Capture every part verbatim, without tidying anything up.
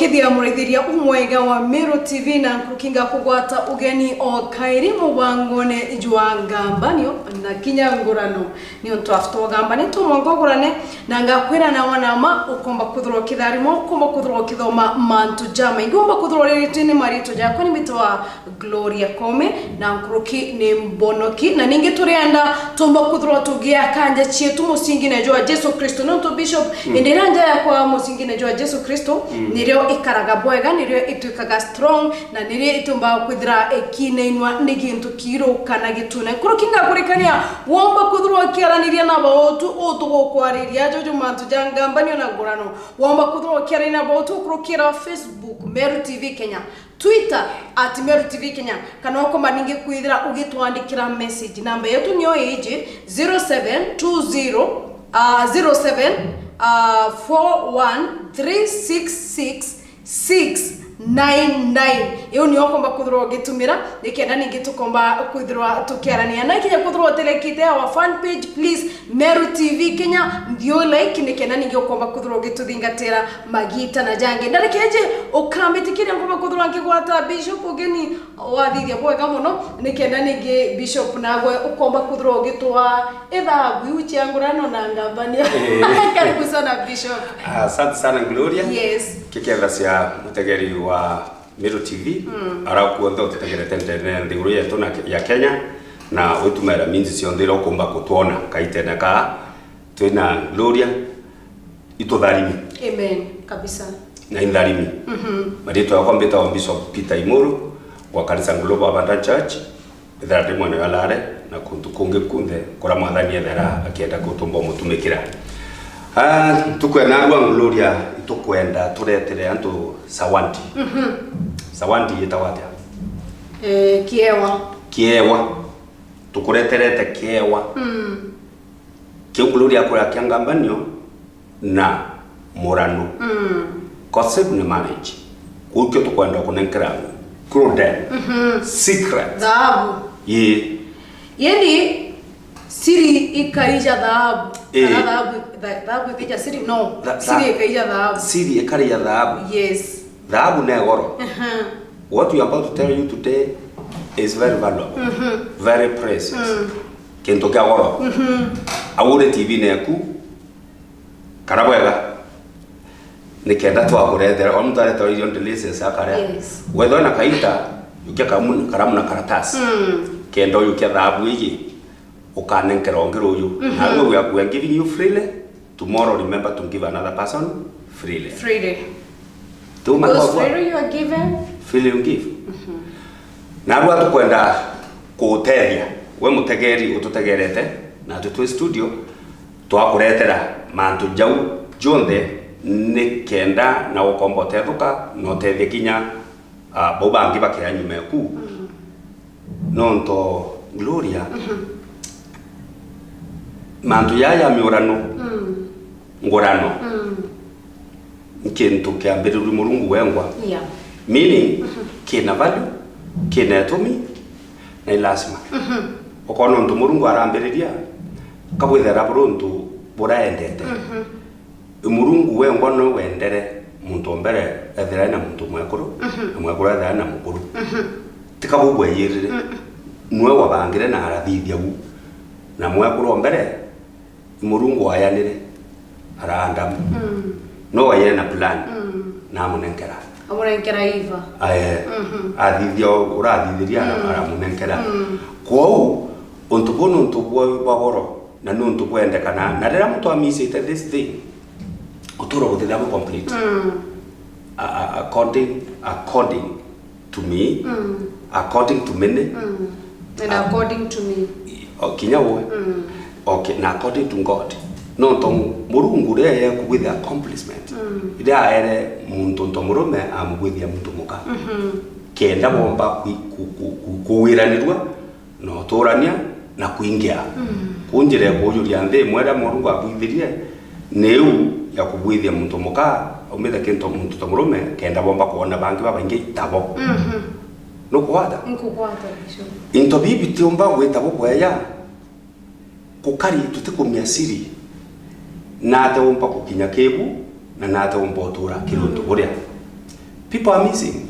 Ithia muraithiria umwega wa Meru T V na nkuruki ngakugwata ugeni o kairi mubangone jwa ngambanio na kinya ngurano. Ni untu after ugamba ni tumwanka ugurane na ngakwira na wana ma ukomba kuthirwa ukitharimo, ukomba kuthirwa ukithoma mantu jamaingi, ukomba kuthirwa uririte ni marito jakwa ni mbitwa Gloria Kome, na nkuruki ni mbonoki, na ningi turienda tumba kuthirwa tugia kanja cietu mucingine jwa Jesu Kristo. Nontu Bishop, mm, indi iria nja yakwa mucingine jwa Jesu Kristo, mm, nirio ikaraga bwega, nirio itwikaga strong, na nirio itumbaga kwithira ikinainwa ni gintu kiiru kana gitune. Nkuruki ngakurikania, womba kuthirwa ukiaraniria na bautu utugukwariria jojo mantu ja ngambanio na ngurano. Womba kuthirwa ukiaraniria na bautu ukurukira Facebook, Meru T V Kenya. Twitter at Meru T V Kenya, kana ukoma ningi kwithira ugitwandikira message. Namba yetu niyo iji, zero seven two zero, uh, zero seven, uh, four one three six six six nine nine. Iu niyo ukomba kwithirwa ugitumira, nikenda ningi tukomba kwithirwa tukiarania. Na kinya kwithirwa utelekite our fan page, please, Meru T V Kenya, nthio like, nikenda ningi ukomba kwithirwa ugituthingatira magita na jangi. Ndareke iji ukambitikiria ngomba kwithirwa nkigwata Bishop ugeni, wathithia bwega muno, nikenda ningi Bishop nagwe ukomba kwithirwa ugitwa ithabu iu cia ngurano na ngambanio. Eh. Karibu sana Bishop. Asante sana Gloria. Yes. Kiketha cia mutegeri wa Meru T V, mm, ara kuonthe ututegerete ndene nthiguru yetu na ya Kenya, na witumaira minji cionthe iria ukumba kutwona kaitene kaa, twina Gloria, itutharimi. Amen, kabisa. Na intharimi. Mhm. Maritwa yakwa mbitagwa Bishop Peter Imuru, wa kanisa Global Abundant Church, ethera ndi mwene wa Lare, na kuntu kungi kunthe kuria Mwathani ethera akienda gutumba umutumikira. Ah, ntuku ya narua Gloria, itukwenda turetere antu sawandi. Mhm. Sawandi yitagwa atia? Eh, kiewa. Kiewa. Tukureterete kiewa. Mm. Kiu Gloria akuria kia ngambanio na murano. Mm. Gossip ni marriage. Kuu kio tukwenda kunenkera Golden. Mhm. Secret. Thahabu. Ye. Yani, siri ikarija thahabu. Eh. Kana thahabu, tha-, thahabu ikaija siri? No. Tha-, siri tha-, ikaija thahabu. Siri ikarija thahabu. Yes. Thahabu ni goro. Aha. What we are about to tell you today is very valuable, mhm, very precious. Mm. Kintu kia goro. Mhm. Au uri T V-ini yaku, kara bwega, nikenda twakurethera. Wa muntu areta irio delicious akaria. Yes. Wethwa na kaita, jukia karamu, karamu na karatasi. Mm. Kenda ujukia thahabu iji, ukanenkera ungi ruju. Mhm. Na we, we are giving you freely. Tomorrow, remember to give another person freely. Freely. Tiu makwagwa? Freely you are given, freely you give. Mhm. Narua tukwenda kuutethia we mutegeri ututegerete, na twi studio, twakuretera mantu jau jonthe, ni kenda na ukomba utethuka na utethia kinya, ah, bau bangi bakea nyuma eku. Mm. Nonto Gloria, mhm, mantu jaa ja miurano, mm, ngurano, mm, ni kintu kiambiriru Murungu wengwa. Yeah. Meaning, mhm, kina value, kina itumi, na i lazima. Mhm. Ukona untu Murungu arambiriria, kabwithira buri untu buraendete. Mhm. Murungu wengwa no wendere muntu o mbere ethira ena muntu mwekuru, mhm, na mwekuru ethira ena mukuru. Mhm. Ti ka bubweyirire. Mm. Nwe wabangire na arathithia u. Na mwekuru o mbere, Murungu wayanire, ara Adamu. Mm. No wayire na plan, mm, na amunenkera. Amunenkera Eva. Aye. Mhm. Athithia u-, urathithiria, mm, aramunenkera. Mm. Kwou, untu buu ni untu bwa, bwa goro. Na nuntu bwendekana, na riria muntu amisite this thing, uturo buthithia bu complete. Mm. A-, a-, according, according to me, mm, according to many. Mm. And a-, according to me. O, kinya we. Mm. Okay, na according to God. Nontu Murungu riria yekubwithia accomplishment, mm, riria aere muntu nto murume amubwithia muntu muka. Mhm. Kenda bomba kwi-, ku-, ku-, ku-, kuwiranirua, na uturania na kwingia. Mm. Kuu njira ya kuujuria nthi imwe iria Murungu abwithirie ni iu ya kubwithia muntu muka aumite kintu muntu ta murume, kenda bomba kwona bangi babaingi tabo. Mhm. Nukwata? Nkugwata, Bishop. Into bibi bitiumba gwita bubweya, kukari tutikumia siri, nate umba gukinya kibu, na nate umba utura kiri untu buria. People are missing.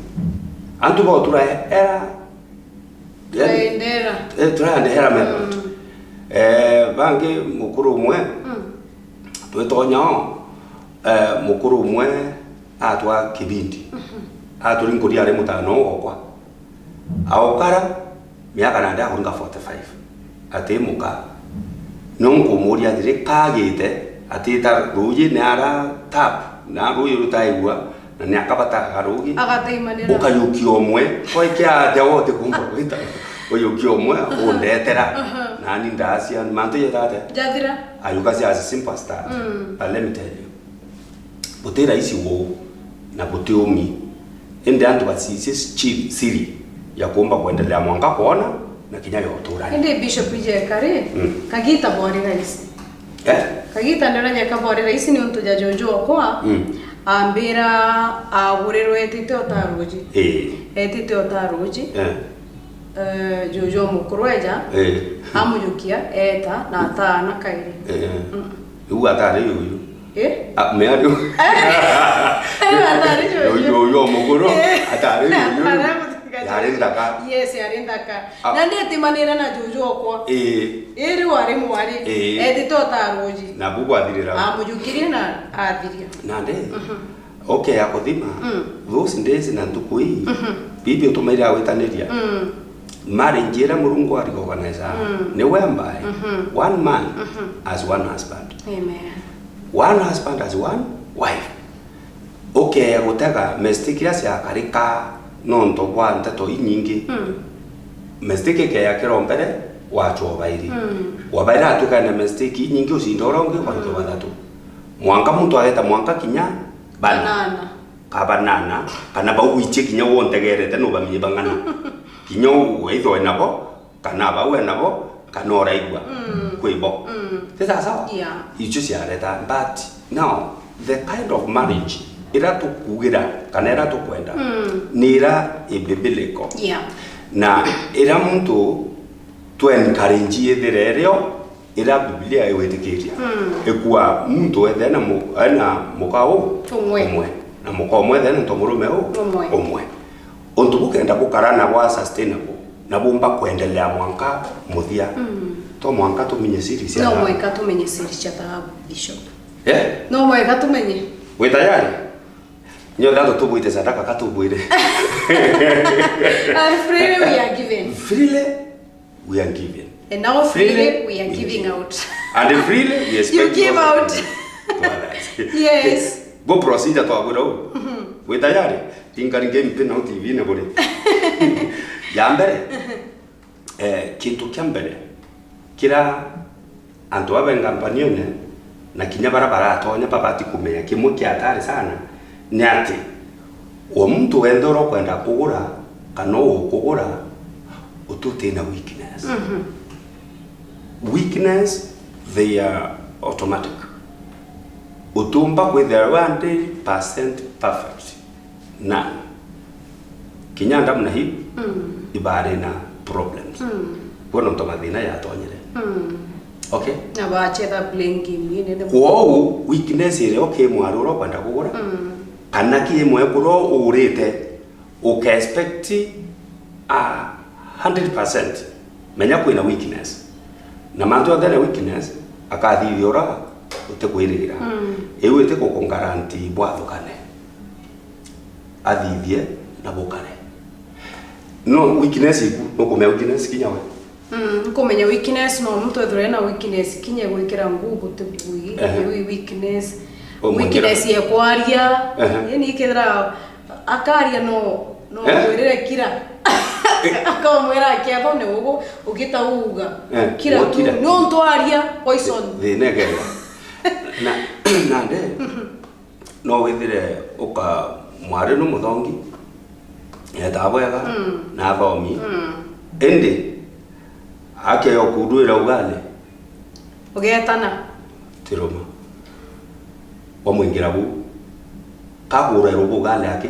Antu bo turaera. Turaendera. Eh, turaendera method. Eh, bangi mukuru umwe, twitonya o, eh, mukuru umwe atwa kibindi. Aturi nkuri ari mutano okwa. Aukara, miaka nandi akuringa forty-five. Atimuka. No nkumuria atiri, kagite, atita ruuji ni ara tap, na ruuji rutaigua, na ni akabataga ruuji. Agateimanira. Ukayukia umwe, kwa kia atia wote kumba gwita. Uyukia umwe, undetera. Nani ndacia, mantu yetate. Jathira. Ayuka cia as simple as that. But let me tell you. Buti rahisi uu, na buti umi. Indi antu bacicie chi-, siri ya kuumba kwendelea mwanka kwona na kinya ya uturani. Indi Bishop ijeka ri, kagita bwari rahisi. Eh? Kagita ndona jeka bwari rahisi ni untu ja juju okwa, ambira agurirwe etite utaruji. Ii. Etite utaruji. Eh. Eh, juju omukuru eja, amujukia, eta, na ataana kairi. Eh. Riu atari yuyu. Eh? Ah, me ari. Eh, atari yuyu. Yuyu, yuyu omukuru, atari yuyu. Yari nthaka. Yes, yari nthaka. Na ndetimanira na juju okwa. Ii. Iri wari mwari. Ii. Etite utaruji. Na bu gwathirira. Amujukirie na athiria. Nandi. Ukeya kuthima, those days na ntuku ii, bibi utumaire agwitaniria. Marriage iria Murungu ari organize, ni whereby one man has one husband. Amen. One husband has one wife. Ukeya gutega mistake iria ciakarika nontu bwa nteto inyingi. Mistake ikeya kiro mbere, wachwa obairi. Obairi atuika na mistake inyingi ucinda uria ungi kwa ntu bathatu. Mwanka muntu ageta mwanka kinya bana. Banana. Ka banana, kana bau wichie kinya wontegerete nubamenye bang'ana. Kinya u-, either we nabo, kana bau we nabo, kana uraigua kwi bo. Ti sawa sawa? Yeah. Icio ciareta, but now, the kind of marriage ira tukugira, kana ira tukwenda, ni ira i biblical. Yeah. Na ira muntu tu encourage ithire irio, ira Biblia igwitikiria. Ikua muntu wethe na mu-, ena muka u-, umwe, na muka umwe ethe na ntomurume u-, umwe. Untu bukenda bukara na bwa sustainable, na bumba kwendelea mwanka muthia. To mwanka tumenye siri cia thahabu. No mwanka tumenye siri cia thahabu, Bishop. Eh? No mwanka tumenye. Wi tayari? Nyo thato tubwite sadaka katubwire. And freely we are given. Freely we are given. And now freely we are giving out. And freely we expect to give out to others. Yes. Bo procedure twabwira u. Wi tayari? Tingaringe mpi na T V-ini buri. Ya mbere, eh, kintu kia mbere, kira antu aba be ngambanione, na kinya bara baratonya babati kumenya kimwe kia atari sana, ni ati, o muntu wenthe uria ukwenda kugura, kana ukugura, uti uti na weakness. Weakness, they are automatic. Utiumba kwithira wi hundred percent perfect. None. Kinya Adam na Eve, ibari na problems. Kwona nontu mathina yatonyire. Okay? Na bachetha blame game inene. Kwou, weakness iria ukimwari uria ukwenda kugura, kana ki imwe kuria urite, uka expect a hundred percent. Menya kwina weakness. Na mantu onthe na weakness, akathithia uria utikwirigira. Iu itikukugaranti bwathukane. Athithie na bukare. No weakness iku, nukumenya weakness kinya we. Mm, nkumenya weakness, no muntu ethirwa ena weakness kinya gwikira nguo guti bui. Ehe. Iu i weakness. Umwingira. Weakness ya kwaria. Ehe. Yani ikethira akaria no, no Eh? Mwirire kira. Akamwira akiatho ni ugu ugita uga. Eh, kira tu. Nontu aria poison. Thina ikerwa. Na, nande, no withire uka mwari nu muthongi, etaa bwega, na athomi. Indi, akeya ukunduira ugali. Ugetana. Tiruma. Wamwingira bu. Kagura irubu ugali aki.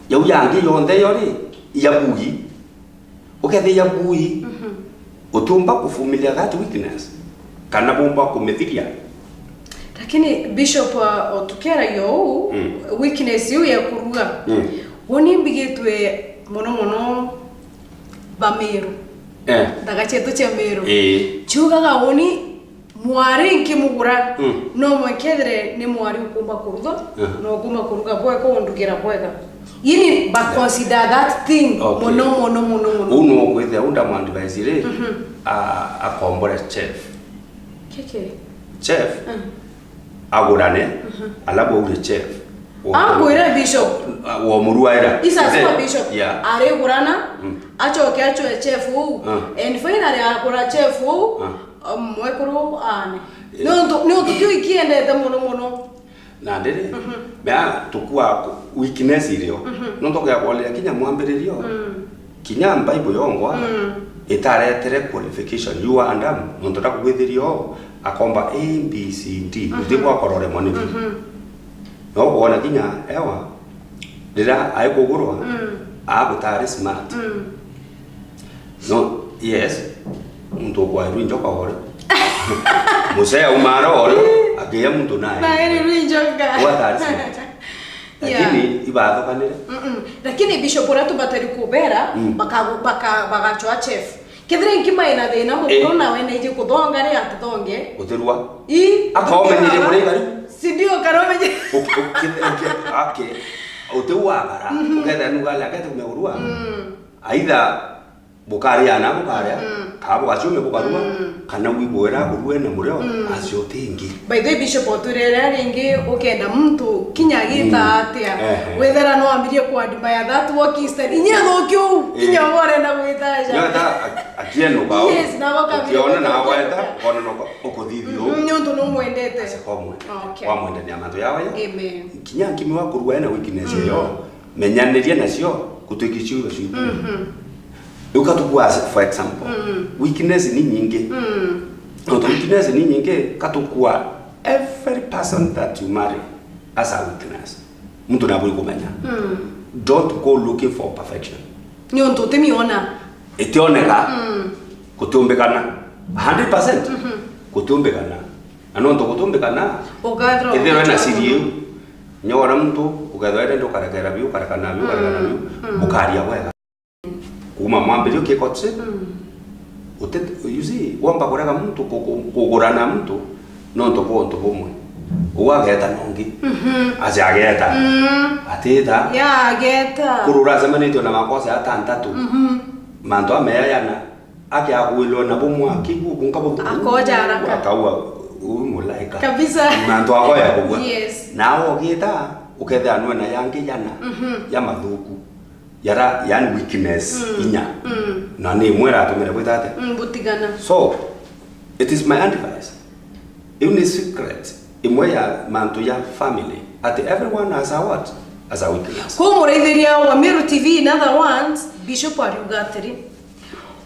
Yau yangi yonthe yo ri, ya bui. Ukethia bui, utiumba kuvumilia that weakness, kana bumba kumithiria. Kini Bishop, uh, o tukiaragia uu, Mm. weakness iu ya kuruga. Mm. Woni mbigitwe mono mono Bamiru. Eh. Nthaga cietu cia Miru. Ii. Ciugaga woni mwari nkimugura, Mm. no mwanka ethire ni mwari ukumba kuruga, Aha. na ukumba kuruga bwega, undugira bwega. Ini ba consider that thing Okay. mono, mono, mono, mono. Uu no kwithia uu ndamu advise ri, Mhm. a-, akombore chef. Kiki? Chef, Mm. agurane, Mhm. alafu aure chef. Wa- Amwire Bishop. Wa muruaira. Isa sema Bishop. Yeah. Arigurana, Mm. acoke acwe chef uu. Mm. And finally agura chef uu, Mm. um, mwekuru ane. Yeah. Ni untu, ni untu kiu ikiendete mono mono. Na ndiri, Mhm. mea tukua weakness irio. Mhm. Nontu ya kwolera kinya mwambiririo. Mm. Kinya Bible yongwa Mm. itaretere qualification. You are Adam, nontu ndakwithirio akomba A, B, C, D. Mhm. Uti bwakorore monifu. Mhm. No kuona kinya Ewa, riria aikugurwa, Mm. agutari smart. Mm. No, yes, muntu ukwairwa injoka ore. Musea umara ore, akiya muntu naye. Naye ni rwinjoka. What are smart? Yeah. Lakini ibathukanire. Mm-mm. Lakini Bishop, uria tubatari kubera, Mm. baka-, baka-, bagachwa chef. Kethira nkima ina thina mukuru Eh. nawe naiji kuthonga ri atithonge. Utirua. I. Akomenye muri kari. Si ndio karomenye. Uki-, uki-, uki-, ake. Uti wagara. Mhm. Ukethira nuga le akete kumegurua. Mm. Aitha bukaria na bukaria. Mm. Ka bugaciume bukarua. Mm. Kana wibwera burue na mureo. Mm. Acio tingi. By the way, Bishop, otwirere ringi ukenda muntu kinya agita Mm. atia. Ehe. Wethera no ambirie ku admire that walking style. Inya no kiu, Eh. kinya urenda gwitaja. Nyo ta a-, akienuka. Yes, na waka Ukiona na weta, ukona no ukuthithio. Mm, ni untu no mwendete. Ase komwe. Okay. Wamwendania mantu yao ya. Amen. Kinya nkimi wa kurua ena weakness Mm. yo. Menyaniria nacio, kutwiki ciugo ciu. Mhm. Riu katukua, for example, Mm. weakness ni nyingi. Mm. Nontu weakness ni nyingi, katukua every person that you marry as a weakness. Muntu naburi kumenya. Mm. Don't go looking for perfection. Ni untu utimiona. Itioneka. Mm. Kutiumbikana. Hundred percent. Mhm. Kutiumbikana. Na nontu kutiumbikana, Ugathirwa ithirwe na ukichwa siri mono. iu. Nyora muntu, ukethwa ende ndukarekera biu, ukarekana biu, ukarekana Mm. biu. Mm. Bukaria bwega. Kuma mwambirio kikotse, Mm. uti-, you see, womba kurega muntu ku-, ku-, kugurana muntu, nontu kwa untu bumwe. Uu ageta nongi. Mhm. Aja ageta. Mm. Atita. Ya ageta. Kurura acemanitio na makosa atantatu. Mhm. Mantu ameayana. Akiagwilwe nabo mwaki, guku nkabo Akoja haraka. Akaua, uu mulaika. Kabisa. Mantu akoya kugwa. Yes. Nawe ugita, ukethira nwe na yangi yana, Mhm. ya mathuku. Yara, yani weakness Mm. inya. Mm. Na ni imwe iratumire gwita atia? Mm, butigana. So, it is my advice. Iu ni secret imwe ya mantu ya family. Ati everyone has a what? Has a weakness. Kuu muraithiria wa Meru T V, in other words, Bishop ariuga atiri,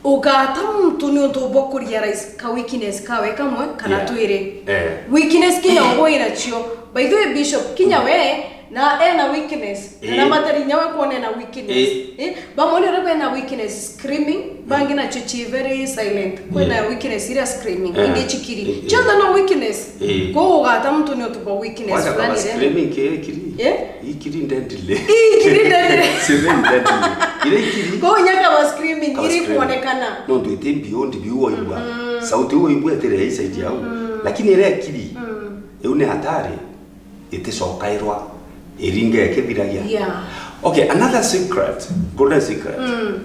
ugata muntu ni untu bwa kurealize ka weakness kawe kamwe kana Yeah. twiri. Eh. Weakness kinya ugo inacio. By the way, Bishop, kinya Mm. we na ena weakness. Eh. Na matari nyawe kuona ena weakness. Eh. Eh, bamwe ni uria bena weakness screaming, bangi nacio ci very silent. Kwina Yeah. weakness iria screaming, Eh. ingi cikiri. Eh, eh. Ciothe no weakness. Eh. Kuu ugata muntu ni untu bwa weakness Wacha fulani kama rene. Screaming ke ikiri. Eh? Ikiri deadly. Ikiri deadly. Screaming deadly. Ire ikiri. Kuu inya kama screaming Kama iri screaming. Kuonekana. Nontu iti beyond biu waigua. Mm. Sauti iu waigua itire i side yau. Mm. Lakini ire ikiri. Mm. Iu ni hatari. Iticokairwa. Iringa ikithiragia. Yeah. Okay, another secret. Golden secret. Mm.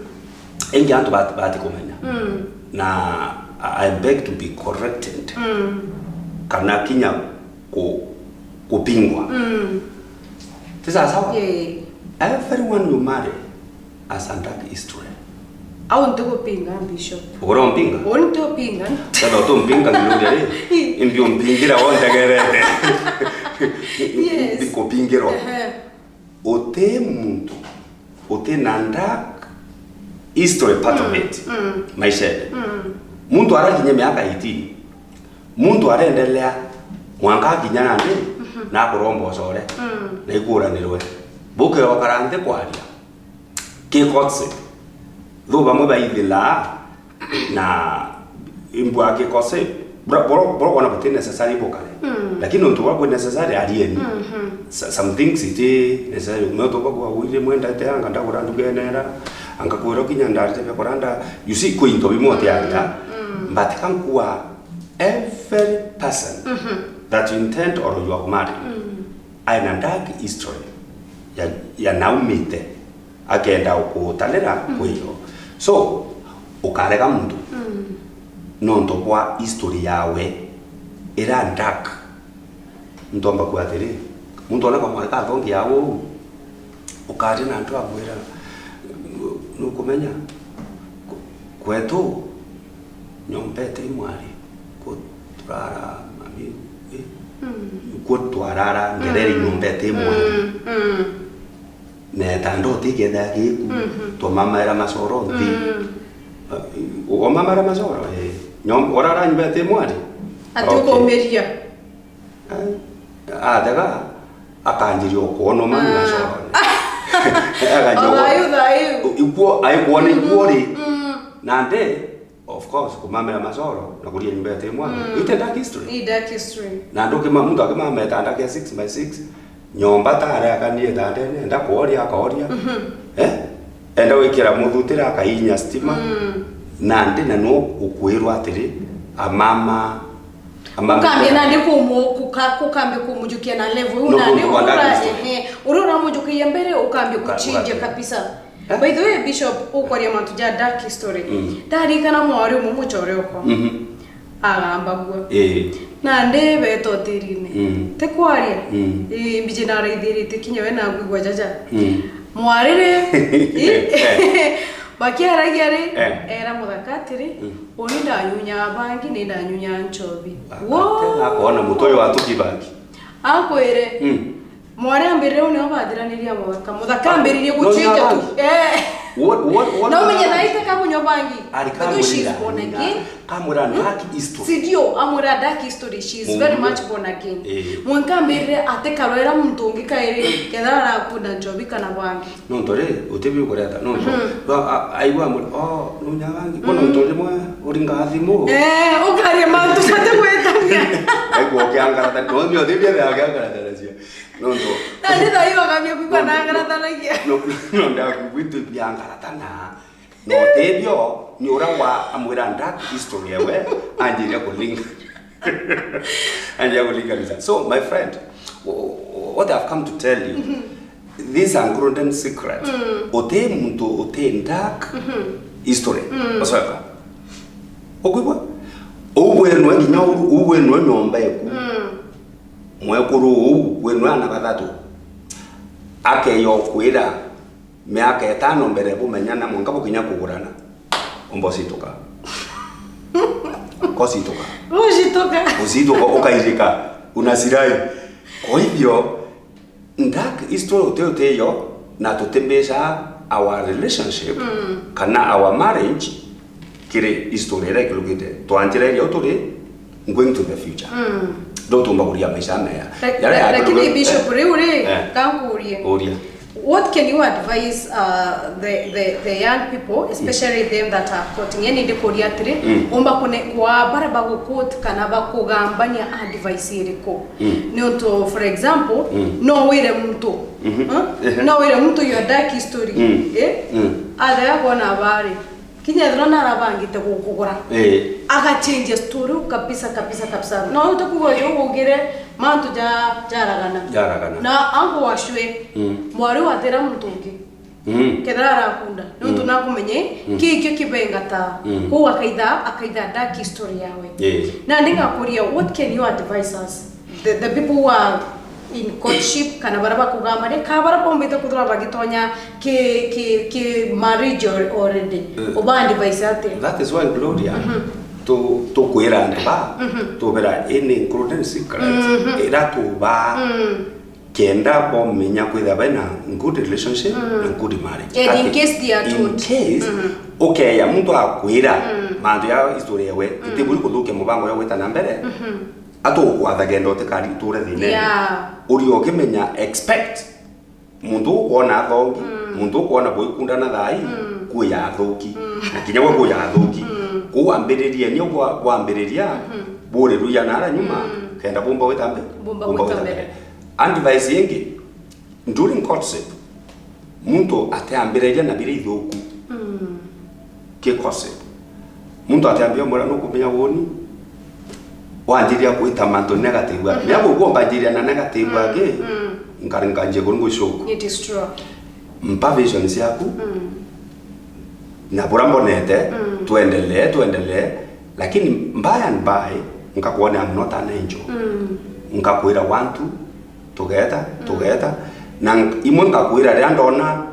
Ingi antu bat-, bati kumenya. Mm. Na I beg to be corrected. Mm. Kana kinya ku-, kupingwa. Mm. Ti sawa sawa? Yeah. Everyone you marry has a dark history. Au ntigupinga, Bishop. Ugura umpinga? Uu ntigupinga. Tata utumpinga nginya uria ri? Imbi umpingira wontegerete. Yes. Imbi kupingirwa. Ehe. Uti muntu, uti na dark history part of Mm, it. Mm. Maishene. Mm. Muntu arakinya miaka eighteen, muntu arendelea mwanka akinya nandi, Mhm. na akuromba ucore, Mm. na ikuranirwe. Bukirokara nthi kwaria. Kikotse. Thu bamwe baithilaa na imbwa kikotse. Bura, bura, bura kona buti necessary bukare. Mm. Lakini untu bwa bwi necessary arieni. Mhm. Sa-, some things iti necessary. Ume utu bwa kwa wire mwendete anga ndagura ndugenera, anga kwira kinya ndarite bia kuranda. You see, kwi into bimwe utiarita. Mm. But kankua every person, mhm, that you intend or you have married, mm, aina dark history ya, ya naumite. Akenda gukutanira, mm, kwiro. So, ukarega muntu, mm, nontu bwa history yawe ira dark. Muntu amba kuga atiri, muntu ona kamwari kathongi ya uu, ukaria na antu akwira, nukumenya, ku-, kwetu nyomba iti mwari, ku turara mami, eh, mm, ku twarara ngereri, mm, nyomba iti mwari. Mm, mm. Neeta ndoti kethira giku, mhm, twamamaira macoro nthi. Mm. Eh, wamamaira macoro, eh. Nyom-, urara nyumba iti mwari? Ati, okay, ukumiria. Eh, athega, akanjiria ukuonoma, ah, macorone. Akanjiria, o thayu, thayu. Ikuo, aikuona, mhm, ikuo ri. Mm. Nandi, of course, kumamira macoro na kuria nyumba iti mwari. Mm. Ite dark history. Ni dark history. Na andu kima, muntu akimameta ndaki ya six by six, nyomba tare akanie thandene, enda kooria, akooria. Mhm. Eh? Enda gwikira muthutira, akainya stima. Mm. Nandi na nu ukwirwa atiri, amama, amama. Ukambia nandi kumu-, kuka-, ukambia kumujukia na level. No, nandi no, no, ura-, ehe, uria uramujukirie mbere, ukambia, uka-, kuchinjia, uka-, kabisa. Eh? By the way, Bishop, ukwaria mantu ja dark history. Mm. Ndarikana mwari umwe mucore okwa. Mhm. Agambagua. Ii. Nandi beeta hotelini. Mm. Ti kwaria. Mm. Ii, mbiji naraithiritie kinya we nakwigua jaja. Mm. Mwariri. Ii. Eh. Bakiaragia ri, eh, era muthaka atiri, mm, uni ndanyunyaa bangi, ni ndanyunyaa nchobi. Wo. Akona mutu uyu wa tuki bangi. Akwire. Mm. Mwari ambirire u nio bathiranirie muthaka. Muthaka ambiririe, no, guchinja tu. Eh. What, what, what? Na umenye na ite kakunywa bangi. Ari. But she is born again. Kamwira dark history. Si ndio, amwira dark history, she is very much born again. Eh. Mwanka ambirire ati karwera muntu ungi kairi, kethira arakunda nchobi kana bangi. Nontu ri, utibi ukureta, nontu. Mhm. Aigua amwira, oh, nunya bangi. Bona, mhm, nontu rimwe uringa thimu. Eh, ukaria mantu jate gwetania. Aigua ukiangarata, no ndio thibi ya kiangarata nacio. Nontu. Na ni thaa iyo akambia kwigua na ngarathanagia. No, no, ndakwigua itu biangaratana. No tebio, ni ura wa amwira dark history ewe, anjiria kulinga. Anjiria kulinganisa. So, my friend, wh-, wh-, what I've come to tell you, mm-hmm, this unclouded secret, mm, uti muntu uti dark, mm-hmm, history. Mm. Ucoka. Ukwigua? Uu wenwe nginya uu, uu wenwe nyomba eku. Mm. Mwekuru uu, winwe ana bathatu, akeya ukwira, miaka itano mbere bumenyana, mwanka bukinya kugurana, umba ucituka. Kocituka. Ucituka. Ucituka, ukairika, unasirai. Kwa hivyo, dark history uti utiyo, na tutimica our relationship, mm, kana our marriage, kiri history iria ikirukite. Twanjira iria turi, going to the future. Mm. Ndo tumba kuria maisha meya. La-, yaria la-, lakini yatulugite. Bishop, riu ri, eh, kankurie. Uria. What can you advise, uh, the, the, the young people, especially, mm, them that are courting? Yani, ndikuria atiri, mm, umba kune-, kwa bara bagu-court kana bakugambania advice iriku? Mm. Niuntu, for example, mm, no wire muntu, mhm, huh? Ehe. No wire muntu your dark history, mm, eh? Mm. Athega kwona abari. Kinya ethirwa narabangite gukugura. Eh. Agachenjia story kabisa, kabisa, kabisa. No ute kuga uyu ugire mantu ja, jaragana. Jaragana. Na angu washwe, mm, mwari wathira muntu ungi. Mm. Kethira arakunda. Nontu, mm, nakumenye, mm, kikio kibengata. Mm. Kou akaitha, akaitha dark history yawe. Eh. Nandi ngakuria, what can you advise us? The, the people who are in courtship, kana bara bakugambania, ka bara bombite kuthirwa bagitonya ki, ki, ki marriage al-, already. Eh. Uba advise atia? That is why, Gloria, mhm, tu, tukwira antu ba, mhm, tubira in including secrets, mhm, ira tuba, mm, kenda bomenya kwithira bena good relationship, mm, na good marriage. And in case they are told. In case, mhm, ukeya muntu akwira, mm, mantu ya history yawe, mm, itiburi kuthukia mubango ya gwita na mbere, mhm. Atukwatha kenda utikari uture thinene. Yeah. Uri ukimenya, expect muntu ukwona athongi, mm, muntu ukwona bwikunda na thai, mm, kuya athuki. Mm. Na kinya gwe kuya athuki. Mm. Kuu wambiririe, nio kwa-, kwambiriria, mhm, buri ruya nara nyuma, mm, kenda bumba gwita mbe-, bumba gwita mbere. Advice ingi, during courtship, muntu atiambiriria na biria ithuku. Mm. Ki courtship. Muntu atiambia umwira nukumenya woni, wanjiria gwita mantu negative. Mhm. Mea gugua mbanjiria na negative, mm, aki, mm, nkari nkanjia kuri ngushoku. It is true. Mpa vision ciaku. Mm. Na bura mbonete, mm, twendelee, twendelee. Lakini by and by, nkakwona I'm not an angel. Mm. Nkakwira one, two, tugeta, mm, tugeta. Na nk-, imwe nkakwira riria ndona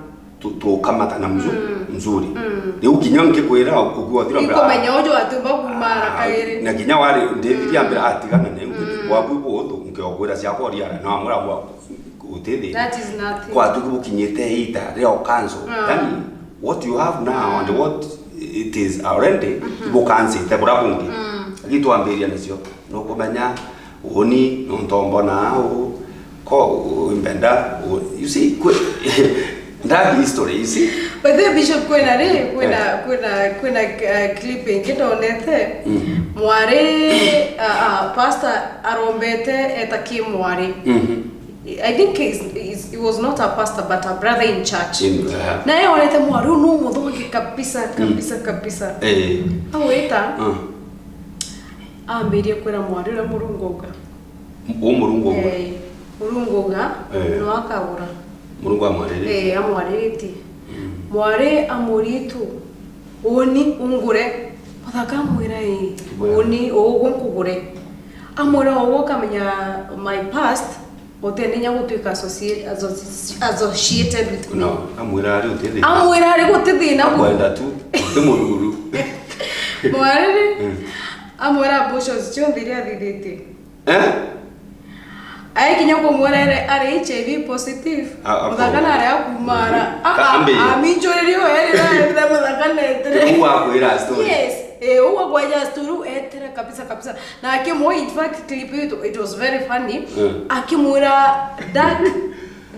tu-, tukamata na mzu-, mm, mzuri. Mm. Riu kinya nkikwira ukiwa thira mbira. Ikumenya uju atiumba kumara, ah, kairi. Na kinya wari ndithiria, mm, mbira atigana na iu, mm, waku ibu uthu, nkiogwira ciakwa uriara, na amura bwa utithi. That is nothing. Kwa tuki bukinyite ita, rio kanzo. Mm. Yani, what you have now and, mm, what it is already, mhm, ibukansite bura bungi. Mm. Lakini twambiria nacio, nukumenya, uni, nontu mbona au, ko, mbenda, u-, you see, kwe-, that history, you see? But then, Bishop, kwina ri, kwina, eh, kwina, kwina, uh, clip ingi ndonete. Mhm. Mwari, uh, uh, pastor arombete eta ki mwari. Mhm. I think he's, he's, he was not a pastor, but a brother in church. In, uh-huh. Naye onete mwari uu nu muthongi kabisa, mm, kabisa, kabisa. Eh. Awita, mm, ambirie kwira mwari uria Murungu auga. U Murungu auga? Eh, Murungu auga, eh, no akagura. Murungu amwariritie? Eh, amwariritie. Mm. Mwari amuritu, uni ungure. Muthaka amwira, ii, uni uguo nkugure. Amwira uguo ukamenya my past, utene inya gutwika associ-, associ-, associated with me. No, amwira ari uti thina. Amwira ari guti thina. Akwenda tu, uti mururu. Mwariri, mm, amwira abortions cionthe iria athithitie. Eh? Aikinya kumwira ari H I V positive. A-, a-, muthaka nari akumara. Ka-, a-, a-, ambia. Aminjuririe we rira muthaka netire. Riu akwira story. Yes. Eh, uu agwaja story etire kabisa kabisa. Na akimwe, in fact, clip it, it was very funny. Mm. Akimwira, "Dark,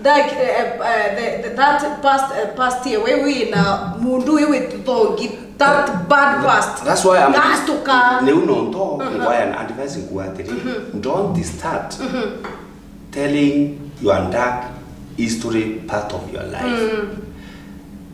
dark, eh, eh, the, the, that past, eh, past year, we wina mundu we wituthogi, that bad past." That's why I'm, that's to come. Niu nonto, mhm, why I'm advising ku atiri, mhm, don't start, mhm, telling your dark history part of your life. Mm.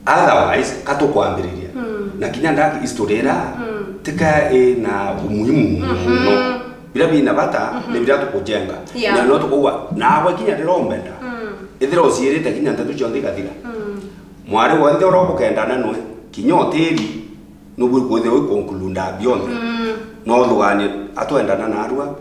Otherwise, katukwambiriria. Mm. Na kinya dark history ira, mm, tika ina umuhimu muno. Mhm. Bira bina bata, mhm, ni bira tukujenga. Yeah. Na no tukuwa, nawe kinya rira umbenda. Mm. Ithira uciirite kinya nteto cionthe igathira. Mm. Mwari wonthe uria ukukendana nwe, kinya utiri, nubwi kwithirwa wi conclude bionthe. Mm. No uthuganie, atwendana narua,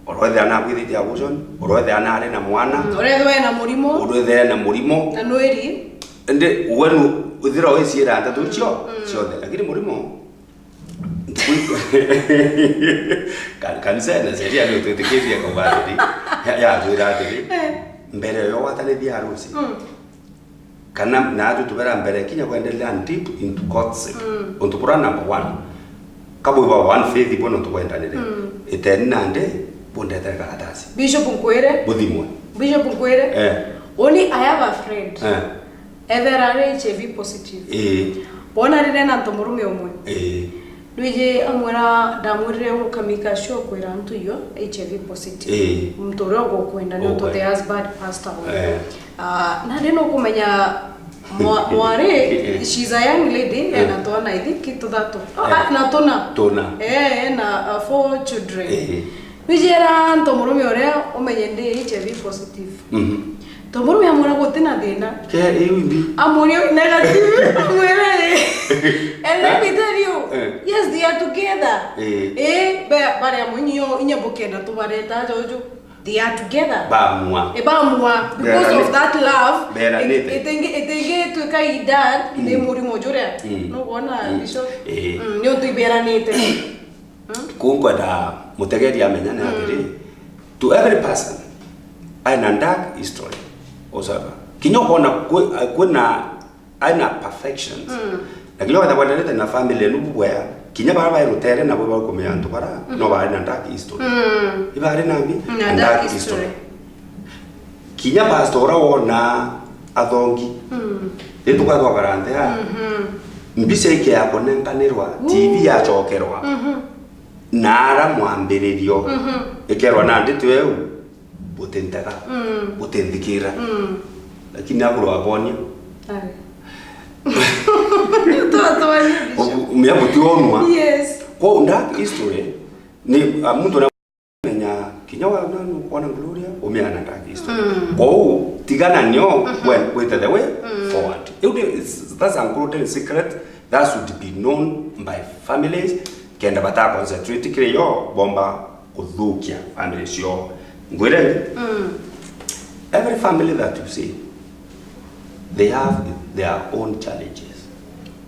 urwethira nakwithitie abortion, urwethira nari na mwana, mm, urethira ena murimo, urwethira ena murimo. Na nwiri. Indi we nu, withira wiciira nteto icio, mm, cionthe, lakini murimo, ka-, kanisa ina sheria ni utwitikirie kauga atiri, ya, yatwira atiri, eh, mbere yo watanithia arusi. Mm. Kana naatu tubera mbere kinya kwendelea deep into courtship. Mm. Untu bura number one. Kabwiba one faith bwona untu bwendanire. Mm. Iteni nandi bundetere karatasi. Bishop nkwire. Buthimwe. Bishop nkwire. Eh. Only I have a friend. Eh. Ethera ari H I V positive. Eh. Bona rire na ntomurume umwe. Eh. Nwiji amwira, ndamwirire ukamika sure kwira antu iyo H I V positive. Ii. Muntu uria ugukwenda ni untu the husband passed away. Eh. Ah, na ndi nukumenya mwa-, mwari, she's a young lady, eh, ena twana, I think, tuthatu. Oh, eh, ah, na tuna. Tuna. Eh, ena, uh, four children. Ii. Nwijira nto murume uria umenye ndi H I V positive. Mhm. Nto murume amwira guti na thina. Ke iu ndi. Amwira negative. Amwira ii. And let me tell you, eh, yes, they are together. Eh. Eh, ba-, bari amwe nyo, inya bukenda tubareta jojo. They are together. Bamua. Eh, bamua. Because of that love, beranite. It-, itingi-, itingitwika idan ni, mm, murimo juria. Mm. Nubona, mm, Bishop? Eh. Mm, ni untu iberanite. Kuu nkwenda mutegeri amenya ni atiri, mm, to every person, aina dark history. Ucaba. Kinya ukona kwi-, kwina, aina perfections. Mm. Na kinya wenda kwendanite na family enu bubwea, kinya bara bai rutere nabo bakumenya antu bara, mm, no bari na dark history. Mm. Ibari na mbi? Na dark history. Kinya pastor uria wona athongi. Mm. Ri tukathwa karante ya. Mhm. Mbica ike ya kunenkanirwa, T V yacokerwa. Mhm. Na ara mwambiririo, ikerwa nandi tweu, butintega, butinthikira. Lakini akuru abonia. Umia butionwa. Yes. Kwa dark history, ni, ah, muntu na menya kinya wa nani ukona Gloria, umia na dark history. Kwa tigana nio, we, wite the way forward. Iu ni, that's a golden secret that should be known by families, kenda bata concentrate kiri yo, bomba kuthukia family cio. Ngwire, every family that you see, they have their own challenges.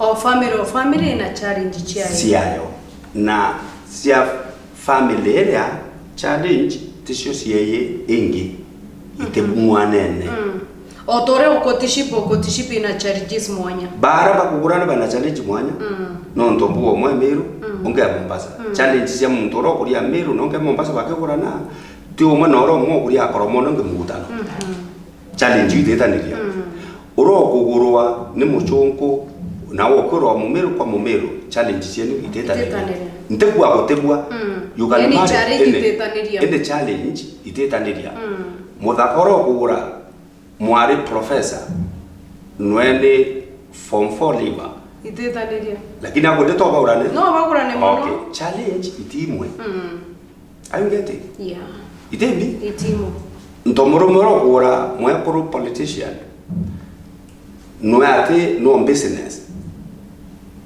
O family, o family ina challenge ciayo. Ciayo. Na cia family iria challenge ticio cieye ingi. Itibumwanene. O ta uria ukotiship, ukotiship ina challenges mwanya. Bara bakugurana bana challenge mwanya. Nontu bwa umwe Meru, ungi a Mombasa. Challenge cia muntu uria ukuria Meru na ungi a Mombasa bakigurana, ti umwe na uria umwe ukuria Koromo na ungi Mugutano. Challenge ititaniria. Uria ukugurwa ni mucunku na ukwirwa Mumeru kwa Mumeru, challenge cienu ititaniria. Ititaniria. Ntikua gutibua. You can marry challenge indi, ititaniria. Indi challenge ititaniria. Muthaka uria ukugura mwari professor, nwe ni form four leaver. Ititaniria. Lakini akundi to baurane? No baurane mono. Okay. Challenge itimwe. Are you getting? Yeah. Itimi? Itimu. Nto murume uria ukugura mwekuru politician, nwe ati no business.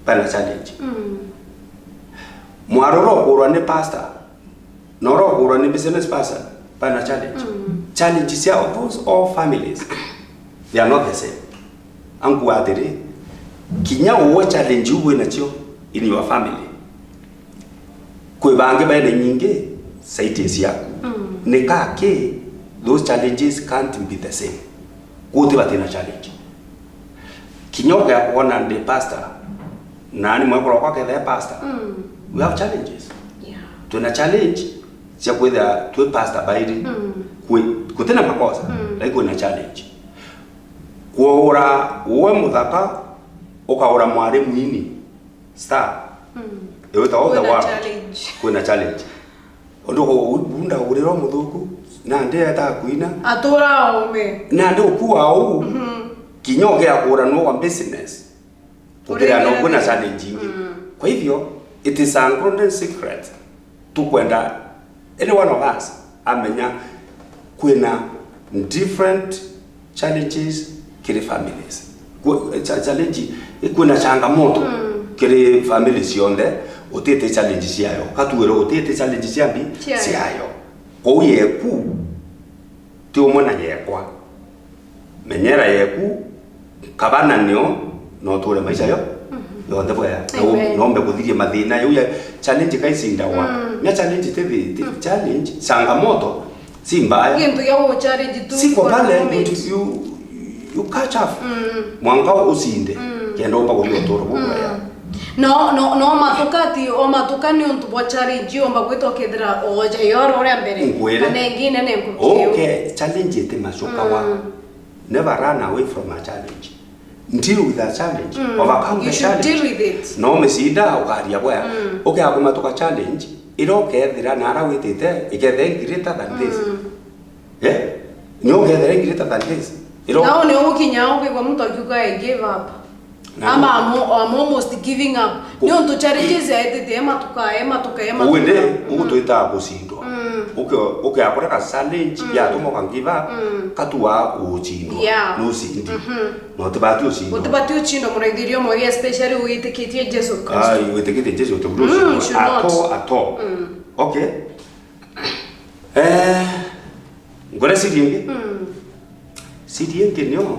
Bana challenge. Mwari uria ukugurwa ni pastor, na uria ukugurwa ni business person, bana challenge. Challenge cia those all families, they are not the same. Angu atiri, kinya uwe challenge iu winacio in your family, kwi bangi bena nyingi side ciaku. Ni kaki those challenges can't be the same? Guti batina challenge. Kinya ukea kwona ndi pastor, nani mwekuru wakwa akethea pastor. We have challenges. Yeah. Twina challenge cia kwithira twi pastor bairi. Kwi-, gutina makosa, lakini kwina challenge. Kuura uwe muthaka, ukaura mwari mwini. Star. Iwita all the world. Kwina challenge. Undu bunda uriro muthuku, nandi eta kuina. Atura ome. Nandi ukua au, kinya ugea kura no wa business. Ukira no kwina challenge ingi. Kwa hivyo, it is a golden secret. Tukwenda any one of us amenya kwina different challenges kiri families. Kwi-, cha-, challenge, kwina changamoto kiri families cionthe, utite challenge ciayo. Katuwira utite challenge cia mbi ciayo. Kou yeku ti umwe na yekwa. Menyera yeku, kabana nio, no uture maisha yo yonthe bwega. No, nombe kuthiria mathina, yau ya challenge kaicindagwa. Mia challenge ti thi-, ti challenge, changamoto, si mbaya. Gintu gia guchallenge tu. Siko pale, you, you catch up. Mwanka ucinde, kenda umba kuria uturo bubwega. No, no, no matuka ti, o matuka ni untu bwa challenge, yomba gwita ukethira oja yoro uria mbere. Nkwire. Kana ingi nene nkuruki iu. Okay, challenge iti macokawa. Never run away from a challenge. Deal with a challenge. Overcome the challenge. You should deal with it. No umicinda ukaria bwega. Ukea kumatuka challenge, ira ukethira na ara witite, ikethira greater than this. Eh? Ni ukethira greater than this. Ira. Nao ni ugukinya ukaigua muntu akiuga, "I give up." Ama I'm, I'm almost giving up. Ni untu challenges aetete, ematuka, ematuka, ematuka. Ugu ndi, ugu twitaga gucindwa. Uke, uke akore ka challenge, yatuma uka give up, katua ucindwa. Yeah. Ni ucindi. No tibati ucindwa. Utibati ucindwa, muraithiria umwe, especially witikitie Jesu Kristo. Ai, witikitie Jesu, utibati ucindwa. At all, at all. Okay. Eh, ngore siri ingi? Siri ingi nio,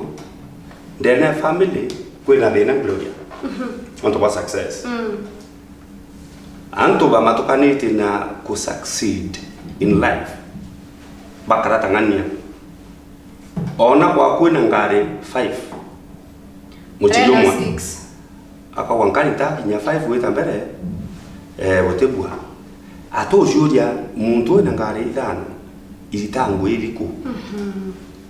ndene ya family kwina thina, Gloria. Antu ba success. Antu bamatukanite na ku succeed in life. Bakara ta ng'ania. Ona kwa kwina ngari five. Muchiri umwe. Akauga, "Nkari ntakinya five gwita mbere, eh, gutibua." Atucuria, muntu wina ngari ithano, irita ngui iriku?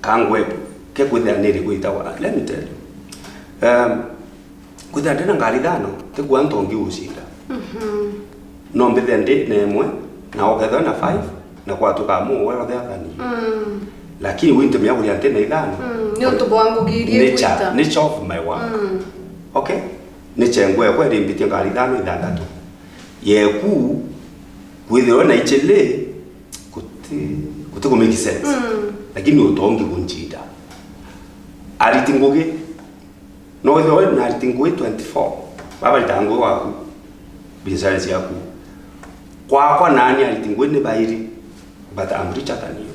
Ka ngwe ke kwithira ni iriku itagwa? Let me tell you. Um, kwithira ndina ngari ithano, tikua ntongi ucinda. No mbithe ndi na imwe, na ukethwa na five, na kwatuka mu we othe athani. Mm. Lakini wintumia kuria nti na ithano. Mm. Ni untu bwa ngugi iria nature, igwita. Nature of my work. Mm. Okay? Nature ngwe kwa iri mbitie ngari ithano ithanthatu. Yeku, kwithirwa na ichele, kuti, kuti ku make sense. Mm. Lakini utongi kunjida. Ariti ngugi, no withirwe na ariti ngugi twenty-four. Baba rita ngugi waku, biashara ciaku. Kwakwa nani ariti ngugi ni bairi, but I'm richer than you.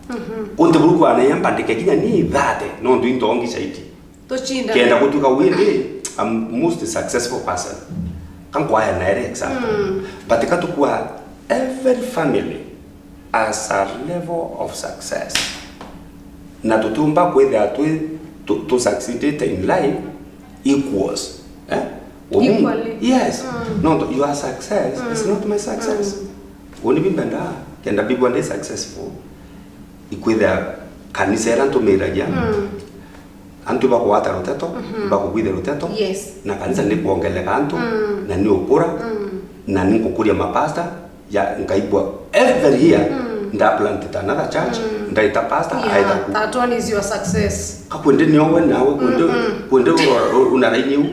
Mhm. Untu buru kwana ya mbandike kinya ni thirty, no ndu intongi saiti. Tucindane. Kenda gutuika windi, I'm most successful person. Kankwaya na ere example. Mm. But katukua every family as a level of success. Na tutiumba kwithira twi, tu, tu succeeded in life equals. Eh? Umu-, equally. Yes. Mm. No, your success is, mm, not my success. Mm. Uni bimbenda, kenda bigwa ndi successful. Ikwithira kanisa ira ntumiragia. Mm. Antu bakugwata ruteto, mhm, bakugwithia ruteto, yes, na kanisa ni kwongeleka antu, mm, na ni ukura, mm, na ni nkukuria mapasta, ya nkaigua every year, mm, nda planted another church, mm, ndaita pastor, yeah, aita ku. That one is your success. Kakwende ni owe nawe, kwende, mm-mm, kwende ura-, ura-, una raini u.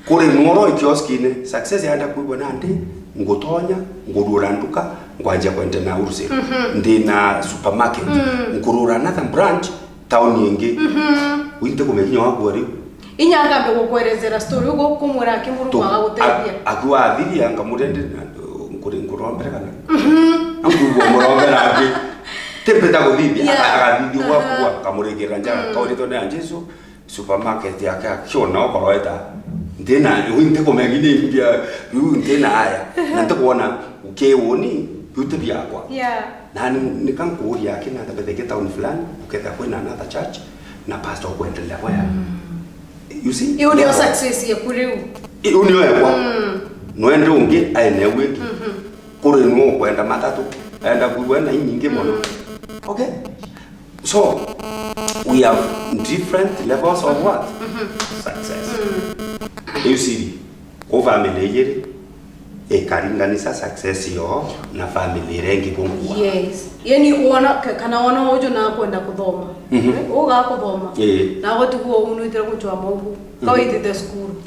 Kuri nworo ikioskine, success yanda kwigua nandi, ngutonya, ngurura nduka, ngwanjia kwenda na wholesale. Mhm. Ndi na supermarket, mm, nkurura another branch, tauni ingi. Mhm. Winte kumenya kinya wakua riu. Inya akambe gukwerezera story, ugu kumwira aki Murungu agagutethia. Akiwa athiria, nkamuria ndi na, nkuri nkurombere kana? Mhm. Ankuigua murombera aki. Timpita kuthithia, yeah, aka-, akathithia gwa, aha, kua, nkamurikira njara, mm, kauritwe ni ya Jesu, supermarket yake akiona okoroeta. Ntina, riu ntikumenya ni mbia, riu ntina aya. Na ntikuona ukiuni, riu ti biakwa. Yeah. Na ni, nika nkuuria aki na tabetheke town fulani, ukethira kwina another church, na pastor ukwendelea bwega. Mm. You see? Iu nio success yaku riu. Iu nio ekwa. Mm. Nwende ungi aene wingi. Mhm. Kuri nu ukwenda matatu, enda kuigua na inyingi mono. Mm. Okay? So, we have different levels of what? Mhm. Success. Mm. Riu siri, ku family ijiri, ikaringanisa success yo na family iria ingi bungua. Yes. Yani wona ka-, kana wona uju na kwenda kuthoma. Mhm. Eh, uga kuthoma. Ii. Na gutiguo unwitire guchwa maugu. Mhm. Kawitite cukuru.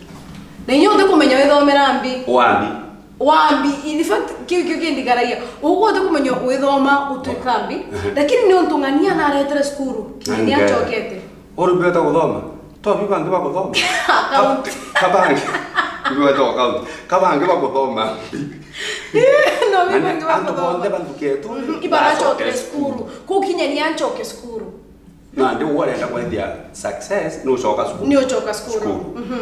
Na inya uti kumenya withomera mbi. Wambi. Wambi, in fact, kiu kio kindigaragia. Ugu uti kumenya withoma utuika mbi, mhm, lakini ni untu ng'ania naretere cukuru, ni acokete. Uri beta kuthoma? To bi bangi bakuthoma. Account. Ka-, kabangi. Bi beta account. Kabangi bakuthoma. No, bi bangi bakuthoma. Antu bonthe banthuketwe. Mhm, ibaracokere cukuru. Kukinya ni ancoke cukuru. Nandi uu arenda kwethia success, ni ucoka cukuru. Ni ucoka cukuru. Cukuru. Mhm.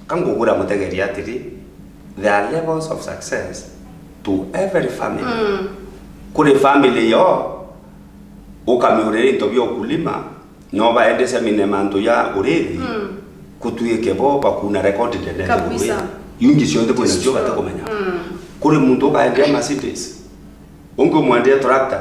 Ka ngugwira mutegeri atiri, there are levels of success to every family. Mm. Kuri family yo, ukamiurire into bia ukulima, no baende seminar mantu ya urithi, mm, kutuike bo bakuna record ndene. Kabisa. Yungi cionthe kwina cio batakumenya. Mm. Kuri muntu ukaendea Mercedes, ungi umwendea tractor,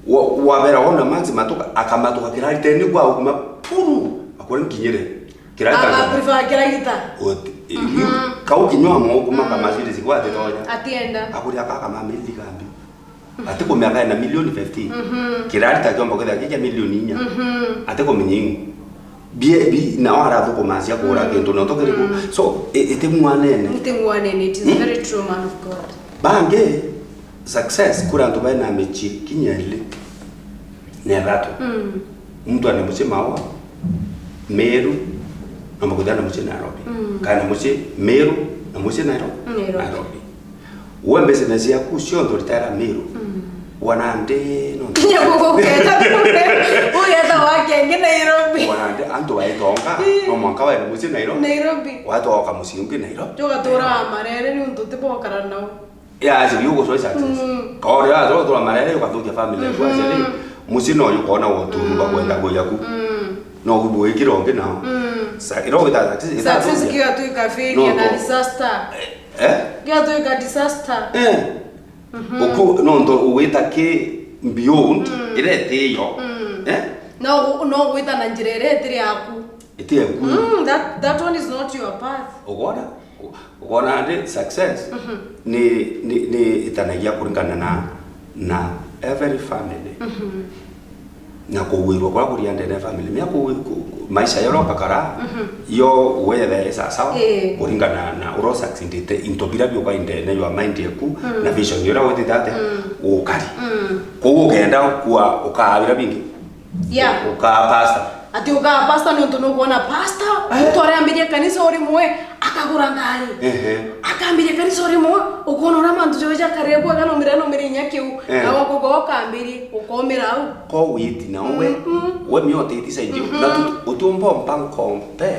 Wa-, wabera wona manzi matuka, akamatuka kirariteni kwa uma puru, akore nkinyire. Kirarita aka-, prefer kiragita. Oti, mhm, kau kinywa mo kuma, mm, kama zile zikwa atitonya. Atienda. Akuri aka kama mili kambi. Ati kumya kae na milioni fifteen. Mhm. Kirarita kiomba kwithira kija milioni inya. Mhm. Ati kumenya ingu. Bie, bi, na wara thukumacia kura, mm, kintu no tokiri ku. Mm. So, i-, iti mwanene. Iti mwanene, it is, mm, very true, man of God. Bangi, success, kuri antu baina micii kinya ili na ithatu. Mm. Muntu ena mucii Maua, Meru, namba kwithira na mucii Nairobi. Mm. Kana mucii Meru, na mucii Nairo-, Nairobi. Nairobi. We business yaku cionthe uritara Meru. Mm. Wana ndi, no. Kinya guku uketa, uketa wake ngi Nairobi. Wana ndi, antu baitonga, mm, no mwanka wae mucii Nairo-, Nairobi. Watoka mucii ungi Nairobi. Tugatura Marere ni untu tibokara nao. Ya, acio biu gucwa success. Mm. Kaore ya zoro tura Marere ukathukia family yaku, mhm, acio ri, mucii no yukona wo tu, mm, ba kwenda kuya ku. Mm. No kubwikira ungi nao. Mm. Sa-, iro wita success, ita success thukia. Kigatuika failure na disaster. Eh? Kigatuika disaster. Eh. Mhm. Uku, no nto ugwita ki beyond, mm, ira itiyo. Mm. Eh? No, no gwita na njira ira itiri yaku. Iti yaku. Mm, that, that one is not your path. Ugwona? Ukoona ndi success ni, ni, ni itanagia kuringana na, na every family. Na kugwirwa kuria kuria ndene ya family. Mia ku, ku, ku, maisha yoro kakara, yo wethe sawa sawa, Ii. kuringana na uro succeedite into bira bioka indene your mind yaku, na vision yora wethite ate, ukari. Kou ukenda kwa ukaa bira bingi. Yeah. Ukaa pastor. Ati ukaa pastor ni untu nukwona pastor, Eh. muntu arambiria kanisa urimwe, akagura ngari. Ehe. Akambiria kanisa urimwe, ukwona uria mantu joe jakarire bwega, nomira nomira inya kiu, Eh. na wakuga ukambiria, ukomira au. Ko witi na we, Mm, mm. we mio utiti saidi. Na tu, utiumba umpa nkompe,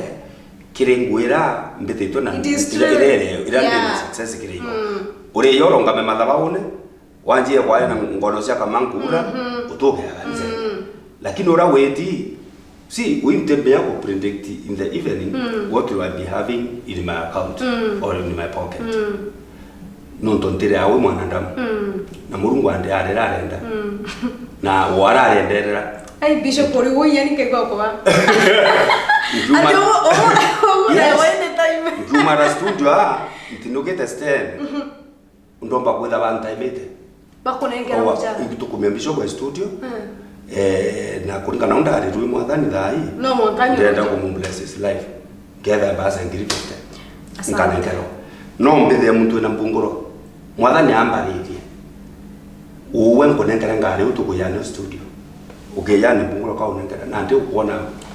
kiri ngwira mbititwe na It is ira, true. ira, ira, ira Yeah. ndina success kiri yo. Mm. Uri yo urungame mathabaune, wanjie kwaria na ngono cia kamankuura, utugeaga nzee. Lakini uria witi, see, we ntembea ku predict in the evening what will I be having in my account or in my pocket. Nontu ntiri awe mwanadamu. Na Murungu ande arira arenda. Na wara arenderera. Ai, Bishop, uri wiyani kegwa kwa. Ngiuma Ati ugu, ugu, ugu Yes. nawe ni time. Ngiuma ra studio, ah, ntinukite stand. Ndomba kwitha bantaimite. Bakunengera Owa, mujara. Tukumia Bishop e studio. Mm. Eh, na kuringana na ndarirwe mwathani thaa ii. No mwanka nyuruja. Ndenda kumu bless his life. Ngetha mbasa ngiri fifty. Asante. Nkanengerwa. No mbithie muntu wina mbunguro. Mwathani ambaririe. Uwe nkunengera ngari utuku yani studio. Ukijani mbunguro ka unengera, nandi ukwona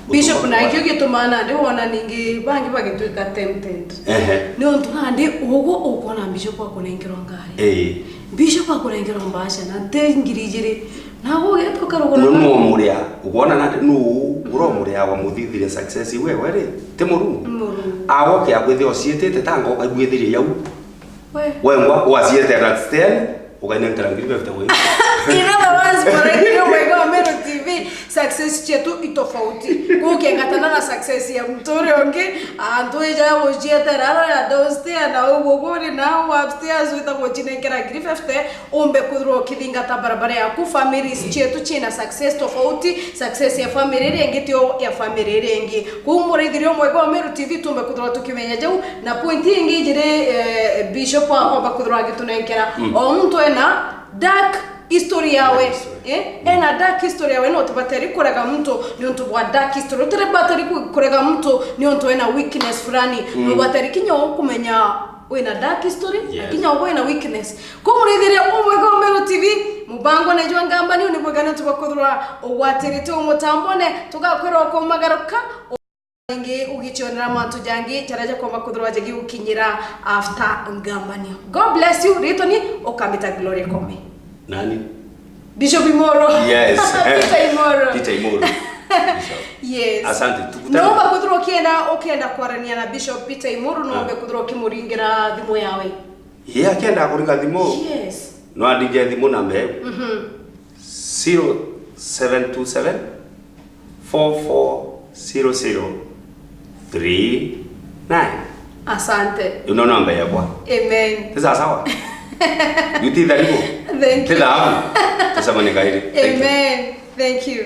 Bishop, utuku na kwa ikio gitumaa nandi wona ningi bangi bagitwika tempted. Ehe. Ni untu nandi ugu ukwona Bishop akunengerwa ngari. Ee. Bishop akunengerwa mbaca na nti ngiri ijiri. Na ugu ugeta ukarugura No, no muria, ukwona nandi nu ura umuria wa muthithire success wewe ri, ti Murungu. Murungu. Agoke akwithia uciitite ta ngoka igwithirie yau. We. Wengwa, waciete at ten, ukainengera ngiri fifty wengwa. In other words, muraigire mwega wa Meru T V, success cietu i tofauti. Gukiengatana na success ya muntu uria ungi, antu ija ya gucietera aro ya downstairs na uguo buri na upstairs wita gucinengera ngiri fifty, umbe kwithirwa ukithingata barabara yaku, families cietu ciina success tofauti, success ya family iria ingi tio ya family iria ingi. Kou muraithiria umwega wa Meru T V tumbe kwithirwa tukimenya jau, na point ingi ijiri, eh, Bishop akomba kwithirwa agitunenkera. Mm. O muntu ena dark history yawe. Dark history. Eh? Ena dark history yawe, no tubateri kurega muntu niuntu bwa dark history. Utiri bateri ku-, kurega muntu niuntu ena weakness fulani. Mm. No bateri kinya ukumenya wina dark history, na Yes. kinya wina weakness. Kou muraithiria umwega wa Meru T V, mubango ni jwa Ngambanio, ni bwega niuntu bwa kwithirwa ugwatirite umutambone, tugakwira ukumagaruka. Ingi ugicionera mantu jangi jaria jakomba kwithirwa jagigukinyira after Ngambanio. God bless you. Ritwa ni ukambita Gloria Kome. Nani? Bishop Imoro. Yes. Peter Imoro. Peter Imoro. Bishop. Yes. Asante. Tukutane. Nomba kwithirwa ukienda, ukienda kwarania na Bishop Peter Imoro, nombe Ah. kwithirwa ukimuringira thimu yawe. Ye akienda kuringa thimu? Yes. No andinge thimu namba iu. Mhm. Zero seven two seven, four four zero zero three nine. Asante. Ino namba yakwa. Amen. Ti sawa sawa? Yu ti tharibu? Thank you. Ti thahabu? Tucemanie kairi. Thank you. Amen. Thank you.